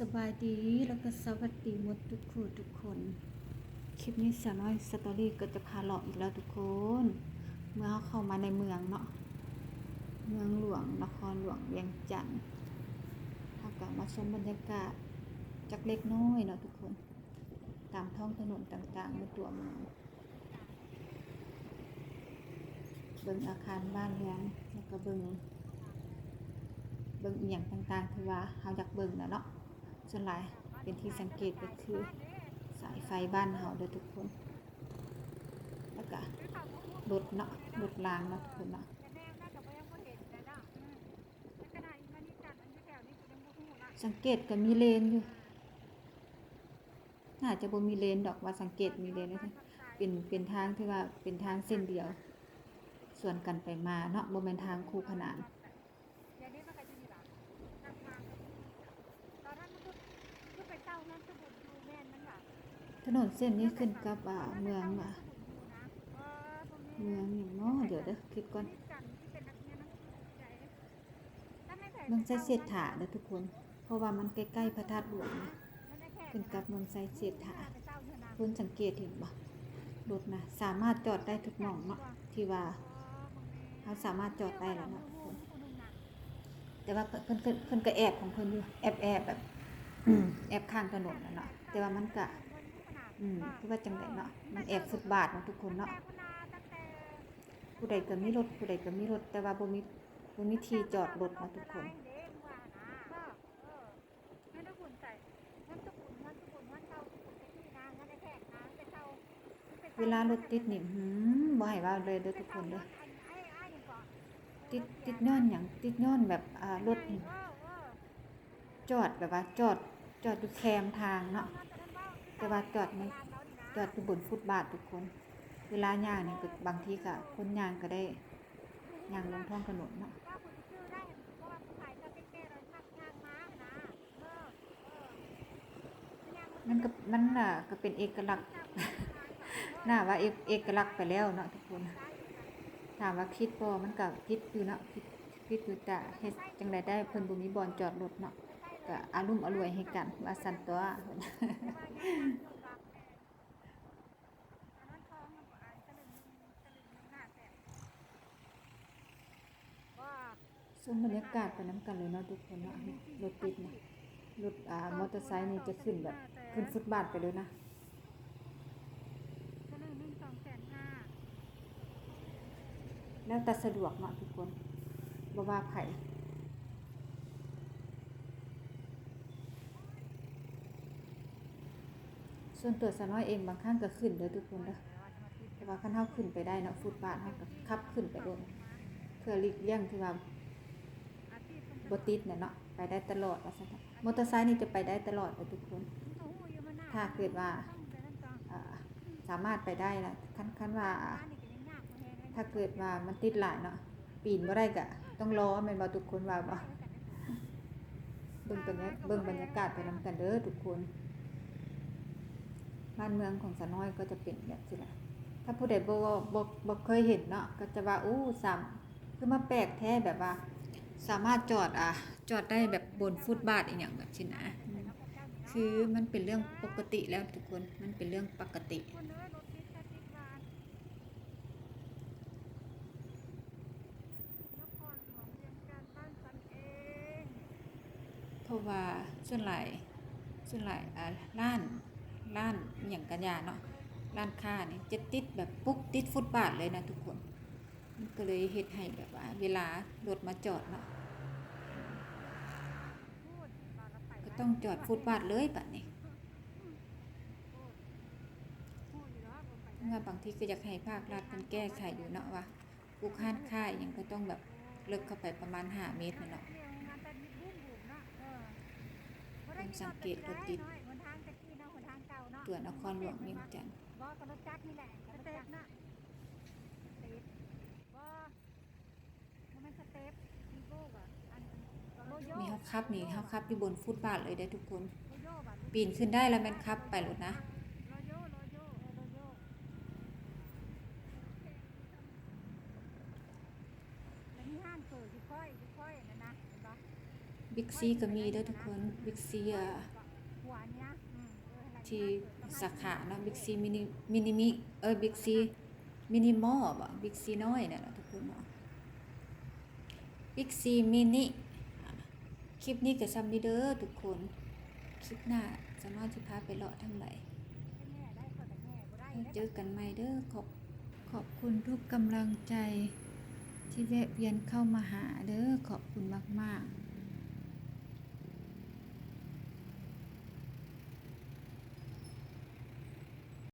ສະບາຍດີ ແລ້ວກໍສະຫວັດດີໝົດທຸກຜູ້ທຸກຄົນ. ຄລິບນີ້ສາວນ້ອຍສະຕໍຣີກໍຈະພາເລາະອີກແລ້ວທຸກຄົນ. ເມື່ອເຮົາເຂົ້າມາໃນເມືອງເນາະ, ເມືອງຫຼວງ ນະຄອນຫຼວງວຽງຈັນ, ເຮົາກໍມາຊົມບັນຍາກາດຈັກເລັກນ້ອຍເນາະທຸກຄົນ, ຕາມທ້ອງຖະໜົນຕ່າງໆໃນຕົວເມືອງ. ເບິ່ງອາຄານບ້ານເຮືອນ ແລ້ວກໍເບິ່ງ ເບິ່ງອີ່ຫຍັງຕ່າງໆທີ່ວ່າເຮົາຢາກເບິ່ງນະເນາະ. ສ່ວນຫຼາຍເປັນທີ່ສັງເກດກໍຄືສາຍໄຟບ້ານເຮົາເດີທຸກຄົນ, ແລ້ວກໍລົດເນາະ, ລົດລາງເນາະທຸກຄົນເນາະ. ສັງເກດກໍມີເລນຢູ່. ໜ້າຈະບໍ່ມີເລນດອກ, ວ່າສັງເກດມີເລນ ເປັນ ເປັນທາງທີ່ວ່າເປັນທາງເສັ້ນດຽວ ສວນກັນໄປມາເນາະ, ບໍ່ແມ່ນທາງຄູ່ຂະໜານ. ຖະໜົນເສັ້ນນີ້ຂຶ້ນກັບ ອ່າ ເມືອງ ອ່າ ເມືອງຫຍັງເນາະ? ດຽວເດີ ຄິດກ່ອນ. ເມືອງໄຊເສດຖາເດີທຸກຄົນ, ເພາະວ່າມັນໃກ້ໆພະທາດຫຼວງນະ, ຂຶ້ນກັບເມືອງໄຊເສດຖາ. ຄົນສັງເກດເຫັນບໍ່? ລົດນະ ສາມາດຈອດໄດ້ທຸກໝ່ອງເນາະ, ທີ່ວ່າເຮົາສາມາດຈອດໄດ້ແລ້ວເນາະທຸກຄົນ. ແຕ່ວ່າເພິ່ນ ເພິ່ນ ເພິ່ນ ເພິ່ນກໍແອບຂອງເພິ່ນຢູ່, ແອບໆແບບ ແອບຂ້າງຖະໜົນນະເນາະ, ແຕ່ວ່າມັນກະ ອືມ ຄືວ່າຈັ່ງໃດເນາະ, ມັນແອບຟຸດບາດເນາະທຸກຄົນເນາະ. ຜູ້ໃດກໍມີລົດ ຜູ້ໃດກໍມີລົດ, ແຕ່ວ່າບໍ່ມີ ບໍ່ມີທີ່ຈອດລົດເນາະທຸກຄົນ. ເວລາລົດຕິດນີ້ ຫືມ ບໍ່ໃຫ້ເວົ້າເລີຍເດີທຸກຄົນເດີ. ຕິດ ຕິດຍ້ອນຫຍັງ? ຕິດຍ້ອນແບບ ອ່າ ລົດນີ້ ຈອດແບບວ່າຈອດ ຈອດຢູ່ແຄມທາງເນາະ, ແຕ່ວ່າຈອດໃນ ຈອດຢູ່ບົນຟຸດບາດທຸກຄົນ. ເວລາຍ່າງນີ້ກໍບາງທີກໍຄົນຍ່າງກໍໄດ້ຍ່າງລົງທ້ອງຖະໜົນເນາະ. ມັນກໍ ມັນ ອ່າ ກໍເປັນເອກະລັກ ໜ້າວ່າເອກ ເອກະລັກໄປແລ້ວເນາະທຸກຄົນ. ຖາມວ່າຜິດບໍ່? ມັນກໍຜິດຢູ່ເນາະ, ຜິດ ຜິດຢູ່, ແຕ່ເຮັດຈັ່ງໃດໄດ້ ເພິ່ນບໍ່ມີບ່ອນຈອດລົດເນາະ, ກໍອາລຸມອາລວຍໃຫ້ກັນວ່າຊັ້ນຕົວະ. ຊົມບັນຍາກາດໄປນຳກັນເລີຍເນາະທຸກຄົນເນາະ. ລົດຕິດນະ, ລົດ ອ່າ ມໍເຕີໄຊນີ້ຈະຂຶ້ນແບບ ຂຶ້ນຟຸດບາດໄປເລີຍນະ. ແລ້ວແຕ່ສະດວກເນາະທຸກຄົນ, ບໍ່ວ່າໃຜ. ສ່ວນຕົວສາວນ້ອຍເອງບາງຄັ້ງກໍຂຶ້ນເດີທຸກຄົນເດີ, ແຕ່ວ່າຄັນເຮົາຂຶ້ນໄປໄດ້ເນາະ ຟຸດບາດ ເຮົາກໍຂັບຂຶ້ນໄປໂລດ ເພື່ອຫຼີກລ່ຽງທີ່ວ່າບໍ່ຕິດນະເນາະ, ໄປໄດ້ຕະຫຼອດວ່າຊັ້ນເຖາະ. ມໍເຕີໄຊນີ້ຈະໄປໄດ້ຕະຫຼອດເດີທຸກຄົນ ຖ້າເກີດວ່າ ອ່າ ສາມາດໄປໄດ້ລະ. ຄັນ ຄັນວ່າ ຖ້າເກີດວ່າມັນຕິດຫຼາຍເນາະ ປີນບໍ່ໄດ້ກະຕ້ອງລໍ ແມ່ນບໍ່? ທຸກຄົນວ່າບໍ່? ເບິ່ງບັນຍາ ເບິ່ງບັນຍາກາດໄປນຳກັນເດີທຸກຄົນ. ບ້ານເມືອງຂອງສາວນ້ອຍກໍຈະເປັນແບບຊີ້ລະ. ຖ້າຜູ້ໃດບໍ່ ບໍ່ ບໍ່ເຄີຍເຫັນເນາະ ກໍຈະວ່າ ໂອ້ ສາມ ຄືມາແປກແທ້ ແບບວ່າສາມາດຈອດ ອ່າ ຈອດໄດ້ແບບບົນຟຸດບາດອີ່ຫຍັງແບບຊີ້ນະ. ອືມ ຄືມັນເປັນເລື່ອງປົກກະຕິແລ້ວທຸກຄົນ, ມັນເປັນເລື່ອງປົກກະຕິ. ເພາະວ່າສ່ວນຫຼາຍ ສ່ວນຫຼາຍ ອ່າ ຮ້ານ ຮ້ານອີ່ຫຍັງກະຢ່າເນາະ, ຮ້ານຄ້ານີ້ຈະຕິດແບບປຸກຕິດຟຸດບາດເລີຍນະທຸກຄົນ. ມັນກໍເລີຍເຮັດໃຫ້ແບບວ່າເວລາລົດມາຈອດເນາະ ກໍຕ້ອງຈອດຟຸດບາດເລີຍບາດນີ້. ເມື່ອບາງທີກໍຢາກໃຫ້ພາກລັດເພິ່ນແກ້ໄຂຢູ່ເນາະ ວ່າ ພວກຮ້ານຄ້າອີ່ຫຍັງກໍຕ້ອງແບບເລິກເຂົ້າໄປປະມານຫ້າເມດນັ້ນເນາະ. ເບິ່ງສັງເກດລົດຕິດ ຕົວນະຄອນຫຼວງວຽງຈັນ. ນີ້ເຮົາຂັບນີ້ ເຮົາຂັບຢູ່ບົນຟຸດບາດເລີຍເດ້ທຸກຄົນ, ປີນຂຶ້ນໄດ້ລະແມ່ນຂັບໄປໂລດນະ. ແລ້ວມີຮ້ານເປີຢູ່ຄ້ອຍ ຢູ່ຄ້ອຍນັ້ນນະ ເຫັນບໍ່? ເບ ບິກຊີກໍມີເດີທຸກຄົນ ບິກຊີ ທີ່ສາຂາເນາະ ບິກຊີມິນິ ມິນິມິ ເອີ ບິກຊີມິນິມໍລບໍ ບິກຊີນ້ອຍນັ້ນລະທຸກຄົນເນາະ ບິກຊີມິນິ. ຄລິບນີ້ກໍຊ່ຳນີ້ເດີທຸກຄົນ ຄລິບໜ້າສາວນ້ອຍຊິພາໄປເລາະທາງໃດ ເຈີກັນໃໝ່ເດີ ຂອບ ຂອບຄຸນທຸກກຳລັງໃຈທີ່ແວະວຽນເຂົ້າມາຫາເດີ ຂອບຄຸນມາກໆ.